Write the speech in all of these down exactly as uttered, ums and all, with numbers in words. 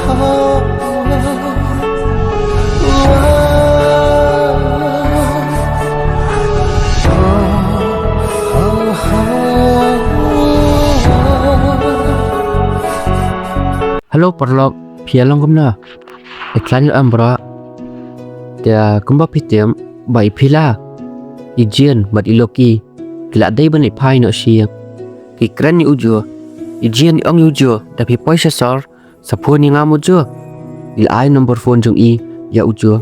Hello paralok, phi ïa long kumno? Ïa khlaiñ ïa em bro. Te kumba phi tip ba i Phila, i Jane bad i Loki ki la dei ban leit phai noh sha ïing. Ki kren ïa u Joe. I Jane i ong ïa u Joe, da phi poi sha sor, sa phone ïa nga mo Joe. I la ai number phone jong i ïa u Joe.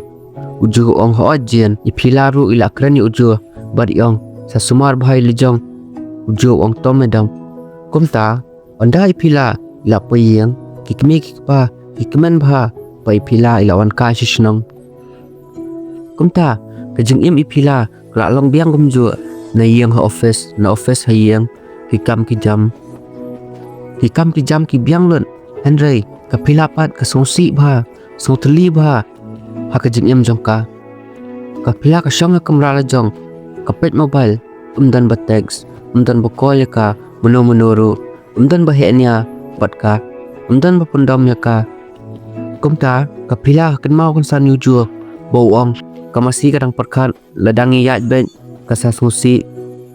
U Joe u ong hooid Jane. I Phila ruh i la kren ïa u Joe bad i ong sa sumar bha ïa la jong. U Joe u ong to madam. Kumta ynda i Phila i la poi ïing, ki kmie ki kpa ki kmen bha ba i Phila i la wan kai sha shnong. Kumta ka jingim i Phila ka la long biang kumjuh, na ïing ha office, na office ha ïing, ki kam ki jam. Ki kam ki jam ki biang lut, hynrei ka Phila pat ka sngewsih bha, sngewtylli bha ha ka jingim jong ka. Ka Phila ka shong ha kamra la jong, ka peit mobile, ym don ba text, ym don ba call ïa ka mano mano ruh, ym don ba heh nia bad ka, ym don ba pyndom ïa ka. Kumta ka Phila ka kynmaw kynsan ïa u Joe ba u ong ka masi ka dang pyrkhat, la dang ïaid beit ka sa sngewsih.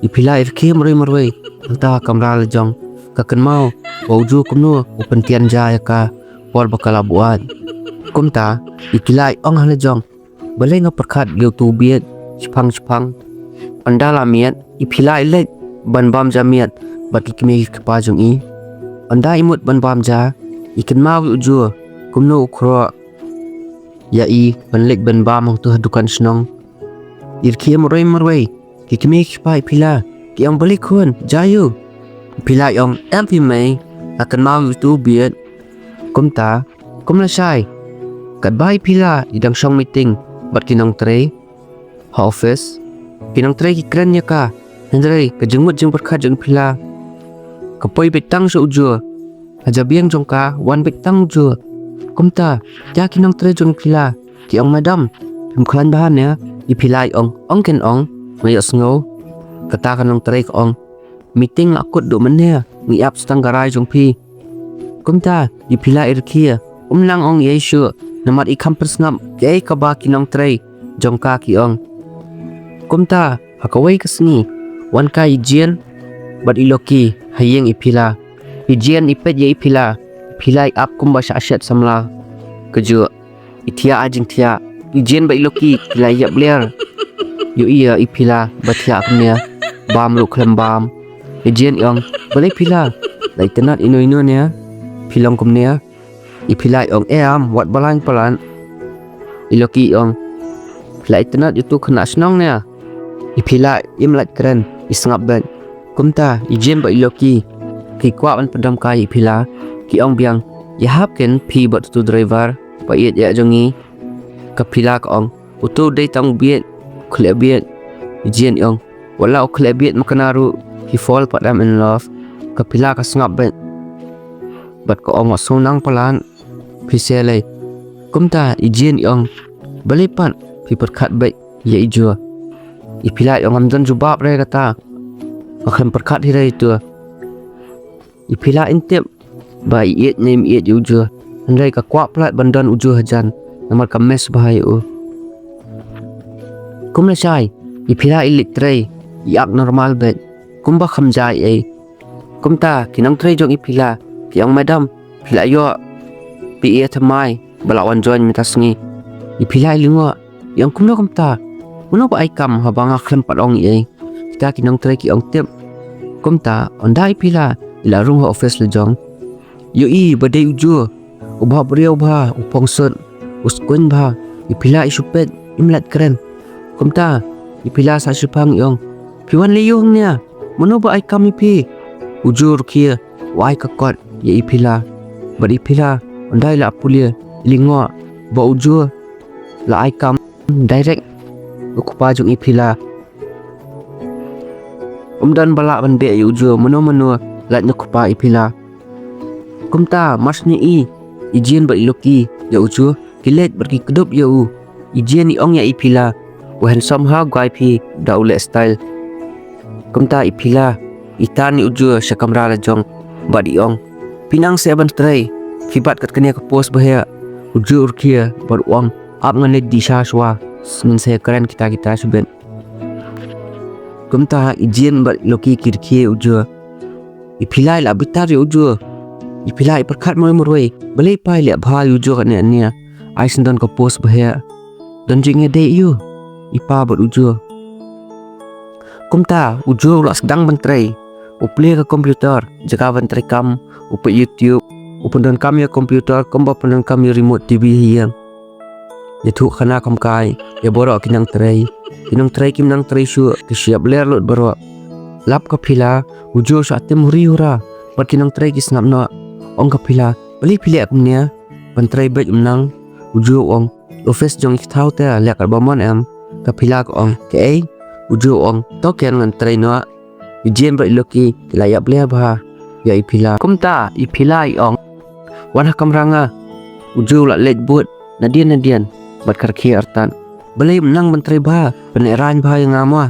I Phila i rkhie marwei marwei hangta ha kamra la jong, ka kynmaw ba u Joe kumno u pyntian ja ïa ka por ba ka la buaid. Kumta i Phila i ong ha la jong, balei nga pyrkhat ïa utu u bieit shipang shipang. Ynda la miet i Phila i leit ban bam ja miet bad ki kmie ki kpa jong i. Ynda i mut ban bam ja, i kynmaw ïa u Joe kumno u khroh ïa i ban leit ban bam hangtu ha dukan shnong. I rkhie marwei marwei, ki kmie ki kpa i Phila ki ong balei khun, ja ïa u. I Phila i ong em phi mei, nga kynmaw ïa utu u bieit. Kumta kum lashai, katba i Phila i dang shong meeting bad ki nongtrei ha office, ki nongtrei ki kren ïa ka, hynrei ka jingmut jingpyrkhat jong i Phila ka poi beit tang sha u Joe. Ha jabieng jong ka wan beit tang u Joe. Kumta ïa ki nongtrei jong i Phila ki ong madam, phim khlaiñ bha ne? I Phila i ong ong ken ong, nga ïohsngew. Kata ka nongtrei ka ong meeting la kut duh mynne, ngi ap sa tang ka rai jong phi. Kumta i Phila i rkhie, um nang ong ei shuh, namar i kham pynsngap kaei kaba ki nongtrei jong ka ki ong. Kumta ha kawei ka sngi wan kai i Jane bad i Loki ha ïing i Phila. I Jane i peit ïa i Phila, i Phila i ap kumba shah shet samla. Kajuh i thiah ha jingthiah. I Jane bad i Loki ki la ïap ler. Ïohi ïa i Phila ba thiah kumne, bam ruh khlem bam. I Jane i ong balei Phila, la itynnad ino ino ne phi long kumne? I Phila i ong em, wat balang palat. I Loki i ong phi la itynnad ïa utu khynnah shnong ne? I Phila im lait kren, i sngap beit. Kumta i Jane bad i Loki ki kwah ban pyndem kai ïa i Phila, ki ong biang ïa hap ken phi bad utu driver ba ïeit ïa jong ngi. Ka Phila ka ong utu dei tang u bieit, u khleh bieit. I Jane i ong wat la u khleh bieit ma kane ruh, he fall pat em in love. Ka Phila ka sngap beit bad ka ong wat sngew nang palat, phi seh lei. Kumta i Jane i ong balei pat phi pyrkhat beit ïa i Joe? I Phila i ong ngam don jubab re kata, nga khlem pyrkhat hi re ito. I Phila im tip ba i ïeit ne im ïeit ïa u Joe, hynrei ka kwah palat ban don u Joe hajan namar ka miss bha ïa u. Kum lashai i Phila i leit trei, i ak normal beit kumba kham jia ei ei. Kumta ki nongtrei jong i Phila ki ong madam, phi la ïoh P A thymmai ba la wan join mynta sngi. I Phila i lyngngoh, i ong kumno kumta? Mano ba ai kam haba nga khlem pat ong ei ei? Kita ki nongtrei ki ong tip. Kumta ynda i Phila i la rung ha office la jong, ïohi ba dei u Joe, u bha briew bha, u phongsut, u skuiñ bha. I Phila i shu peit, im lait kren. Kumta i Phila sa shiphang i ong phi wan lei ïa u hangne? Mano ba ai kam ïa phi? U Joe ruh khie u ai ka kot ïa i Phila. Bad i Phila ynda i la pule i lyngngoh ba u Joe la ai kam direct u kpa jong i Phila. Um don ba lah ban beh ïa u Joe, mano mano lait na u kpa i Phila. Kumta mar shu ïohi i Jane bad i Loki ïa u Joe, ki leit bad ki kdup ïa u. I Jane i ong ïa i Phila u handsome ha guai phi da u leh style. Kumta i Phila i tan ïa u Joe sha kamra la jong bad i ong phi nang seh ban trei, Phi bat kat kane ka post ba heh. U Joe u rkhie bad u ong, ap ngan leit dih sha shuwa, ngin sa ïakren kita kita shibit. Kumta i Jane bad i Loki ki rkhie ïa u Joe. I Phila i la bitar ïa u Joe. I Phila i pyrkhat marwei marwei, balei i pa i leh bha ïa u Joe katne katne. Ai shen don ka post ba heh, don jingïadei ïa u, i pa bad u Joe. Kumta u Joe u la sdang ban trei. U plie ka computer jaka ban trei kam, u peit YouTube, u pyndonkam ïa computer kumba pyndonkam ïa remote T V hi ïa. Ïathuh khana kham kai ïa baroh ki nongtrei. Ki nongtrei kim nang trei shuh, ki shu ïap ler lut baroh. Lap ka Phila, u Joe u shah tim huri hura bad ki nongtrei ki sngap noh. Ong ka Phila, balei phi leh kumne? Ban trei beit ym nang. U Joe u ong, office jong i ka thaw te leh katba mon em. Ka Phila ka ong, kaei? U Joe u ong, to ken ngan trei noh. I Jane bad i Loki ki la ïap ler bha ïa i Phila. Kumta i Phila i ong, wan ha kamra nga. U Joe u la leit bud nadien nadien bad ka rkhie artat. Balei ym nang ban trei bha, pynlehrain bha ïa nga mo.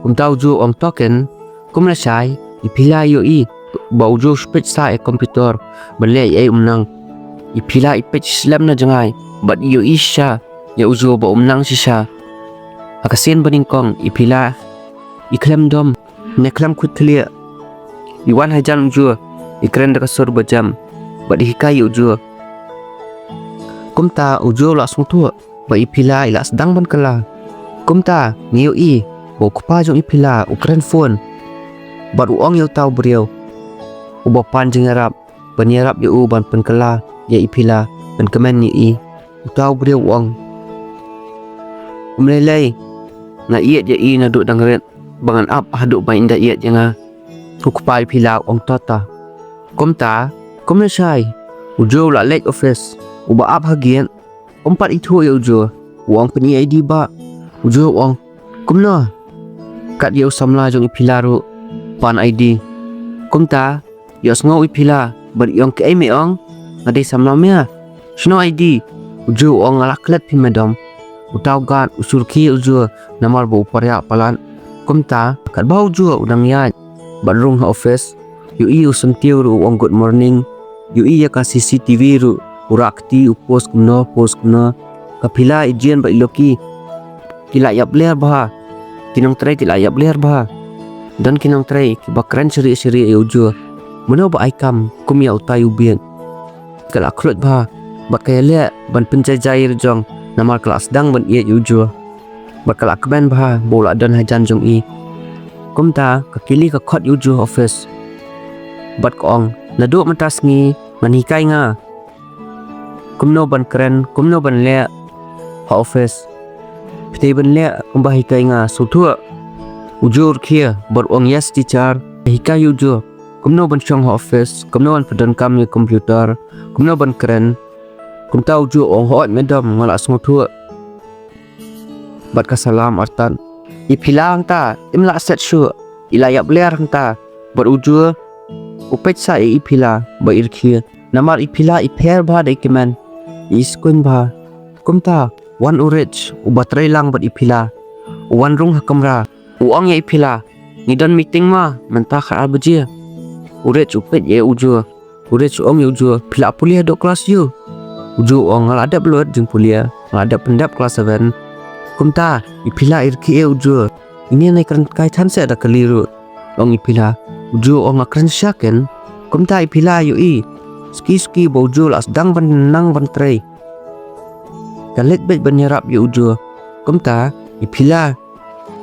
Kumta u Joe u ong, to ken, kum lashai i Phila i ïohi ba u Joe u peit sha ïa computer ban leh ei ei ym nang. I Phila i peit slem na jngai bad i ïohi shisha ïa u Joe ba um nang shisha. Ha ka sien banyngkong i Phila i khlem dom ne khlem khuid khlieh. I wan hajan u Joe, i kren da ka sur ba jem bad i hikai ïa u Joe. Kumta u Joe u la sngewthuh ba i Phila i la sdang ban kylla. Kumta ngi ïohi ba u kpa jong i Phila u kren phone bad u ong ïa uta u briew uba pan jingïarap ban ïarap ïa u ban pynkylla ïa i Phila, pynkmen ïa i. Uta u briew u ong, um lei lei, nga ïeit ïa i naduh dang rit ba ngan ap haduh ba in da ïeit ïa nga. U kpa i Phila u ong, to to. Kumta kum lashai u Joe u la leit office. Uba ap ha gate um pat ithuh ïa u Joe. U ong, pyni I D bah. U Joe u ong, kumno? Kat ïa u samla jong i Phila ruh pan I D. Kumta ïohsngew i Phila bad i ong, kaei me ong? Nga dei samla me? Shano I D? U Joe u ong, nga la klet phi madam. Uta u guard u shu rkhie ïa u Joe namar ba u pariah palat. Kumta katba u Joe u dang ïaid bad rung ha office, ïohi u Syntiew ruh u ong good morning. Ïohi ïa ka C C T V ruh u rah kti, u post kumno post kumno. Ka Phila, i Jane bad i Loki ki la ïap ler bha. Ki nongtrei ki la ïap ler bha. Don ki nongtrei kiba kren shrieh shrieh ïa u Joe. Mano ba ai kam kum ïa utai u bieit? Ka la khluit bha bad ka ïaleh ban pynjai jai ruh jong namar ka la sdang ban ïeit ïa u Joe. Bad ka la kmen bha ba u la don hajan jong i. Kumta ka kylli ka khot ïa u Joe ha office bad ka ong, naduh mynta sngi ngan hikai nga kumno ban kren, kumno ban leh ha office. Phi dei ban leh kumba hikai nga, sngewthuh? U Joe u rkhie bad u ong, yes teacher. Hikai ïa u Joe kumno ban shong ha office, kumno ban pyndonkam ïa computer, kumno ban kren. Kumta u Joe u ong, hooid madam, nga la sngewthuh. Bad ka salam artat. I Phila hangta im lah set shuh, i la ïap ler hangta. Bad u Joe u peit sha ïa i Phila ba i rkhie. Namar i Phila i pher bha da i kmen, i skhun bha. Kumta wan u Rich uba trei lang bad i Phila. U wan rung ha kamra, u ong ïa i Phila, ngi don meeting ma mynta khatar baje. U Rich u peit ïa u Joe. U Rich u ong ïa u Joe, phi la pule haduh klas ïu? U Joe u ong, nga la dep lut jingpule, nga la dep pyndep klas seven. Kumta i Phila i rkhie ïa u Joe. Ine ne kren kai than seh da kali ruh, ong i Phila. U Joe u ong, nga kren shisha ken. Kumta i Phila ïohi suki suki ba u Joe la sdang ban nang ban trei. Ka leit beit ban ïarap ïa u Joe. Kumta i Phila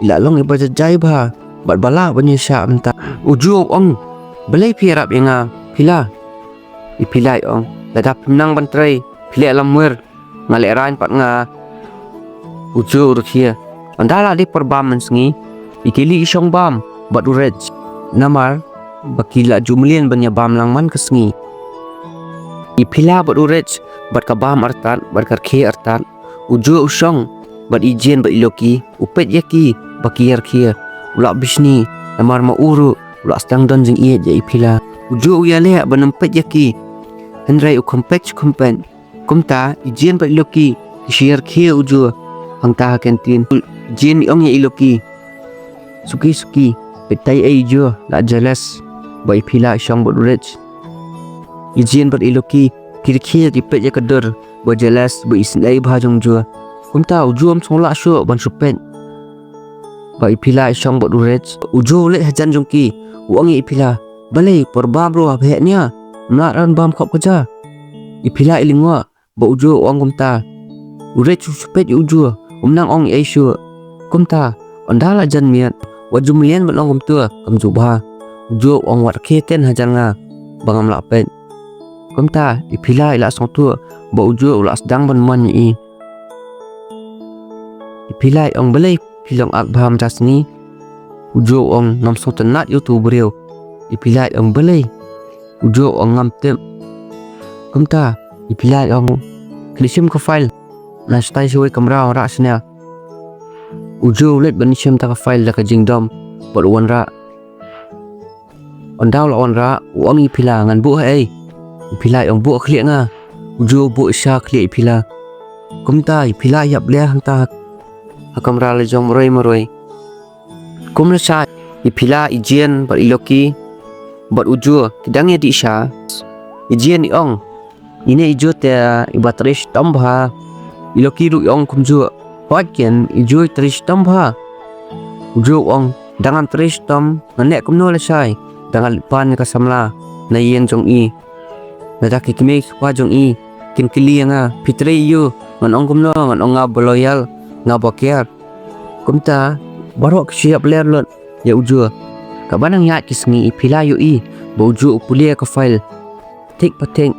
i la long iba jai jai bha bad ba lah ban ïashah mynta. U Joe u ong, balei phi ïarap ïa nga Phila? I Phila i ong, lada phim nang ban trei phi leh lamwir, nga lehraiñ pat nga. U Joe u rkhie. Ynda la dei por bam mynsngi, i kylli i shong bam bad u Rich namar ba ki la ju mlien ban ïa bam lang man ka sngi. I Phila bad u Rich bad ka bam artat bad ka rkhie artat. U Joe u shong bad i Jane bad i Loki, u peit ïa ki ba ki ïa rkhie. U la bishni namar ma u ruh u la sdang don jingïeit ïa i Phila. U Joe u ïaleh ban ym peit ïa ki, hynrei u kham peit shu kham peit. Kumta i Jane bad i Loki ki shu ïa rkhie u Joe. Hangta ha canteen i Jane i ong ïa i Loki, suki suki, peit tai ei i Joe, la jealous ba i Phila i shong bad u Rich. I Jane bad i Loki Ki dei ki peit ïa ka dur ba jealous ba isynei bha jong u Joe. Kumta u Joe um shong lah shuh ban shu peit. Ba i Phila i shong bad u Reg. U Joe u leit hajan jong ki. U ong ïa i Phila, balei por bam ruh ha bheh nia. Mlah ran bam khop ka ja. I Phila i lyngngoh. Ba u Joe u ong kumta. U Reg u shu peit ïa u Joe. Um nang ong ei shuh. Kumta. Ynda la jan miet. Wat ju mlien ban ong kumta. Kam ju bha. U Joe u ong wat khie ten hajan nga. Ba ngam lah peit. Kumta i Phila i la sngewthuh ba u Joe u la sdang ban mon ïa i. I Phila i ong balei phi long ak bha mynta sngi. U Joe u ong ngam sngewtynnat ïa uto u briew. I Phila i ong balei. U Joe u ong ngam tip. Kumta i Phila i ong khie shim ka file. Na shatai shawei kamra wanrah shane. U Joe u leit ban shim ta ka file da ka jingdom bad u wanrah. Ynda u la wanrah, u ong ïa i Phila ngan buh ha ei. I Phila i ong buh khlieh nga. U Joe u buh sha khlieh i Phila. Kumta i Phila i ïap leh hangta ha kamra la jong marwei marwei. Kum lashai i Phila, i Jane bad i Loki bad u Joe ki dang ïa dih sha. I Jane i ong Ine i Joe te i ba trei shitom bha. I Loki ruh i ong kumjuh. Hooid ken i Joe i trei shitom bha. U Joe u ong da ngan trei shitom ngan leh kumno lashai. Da ngan leit pan ïa ka samla na ïing jong i. Lada ki kmie ki kpa jong i kin kylli ïa nga phi trei aïu, ngan ong kumno, ngan ong nga ba loyal, nga ba care. Kumta baroh ki shu ïap ler lut ïa u Joe. Kaba nang ïaid ki sngi i Phila ïohi ba u Joe u pule ka file. Thik pa thik.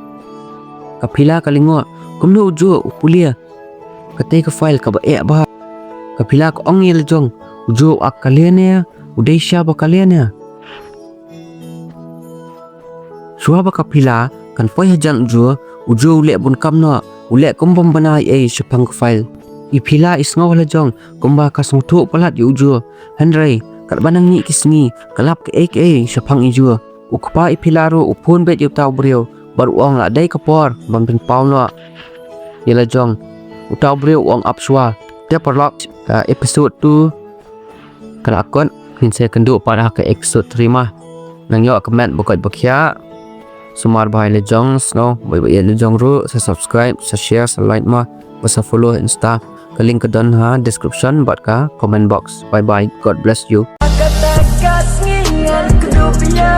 Ka Phila ka lyngngoh kumno u Joe u pule katei ka file kaba eh bha. Ka Phila ka ong ïa la jong u Joe u ak kali ne, u dei sha ba kali ne. Shuwa ba ka Phila kan poi hajan u Joe, u Joe u leh bun kam noh, u leh kum bym bna ei ei shaphang ka file. I Phila i sngew ha la jong kumba ka sngewthuh palat ïa u Joe. Hynrei katba nang ngi ki sngi ka lap kaei kaei shaphang i Joe. U kpa i Phila ruh u phone beit ïa uta u briew bad u ong la dei ka por ban pynpaw noh ïa la jong. Uta u briew u ong ap shuwa. Te paralok, ka episode two ka la kut, ngin sa ïakynduh pat ha ka episode three ma. Nang ïoh ka met ba koit ba khiah. Sumar bha ïa la jong, sngewbha ba ïa la jong ruh sa subscribe, sa share, sa like ma, ba sa follow Insta. Ka link ka don ha description bad ka comment box. Bye bye. God bless you. Kata ka sngi ngan kdup ïa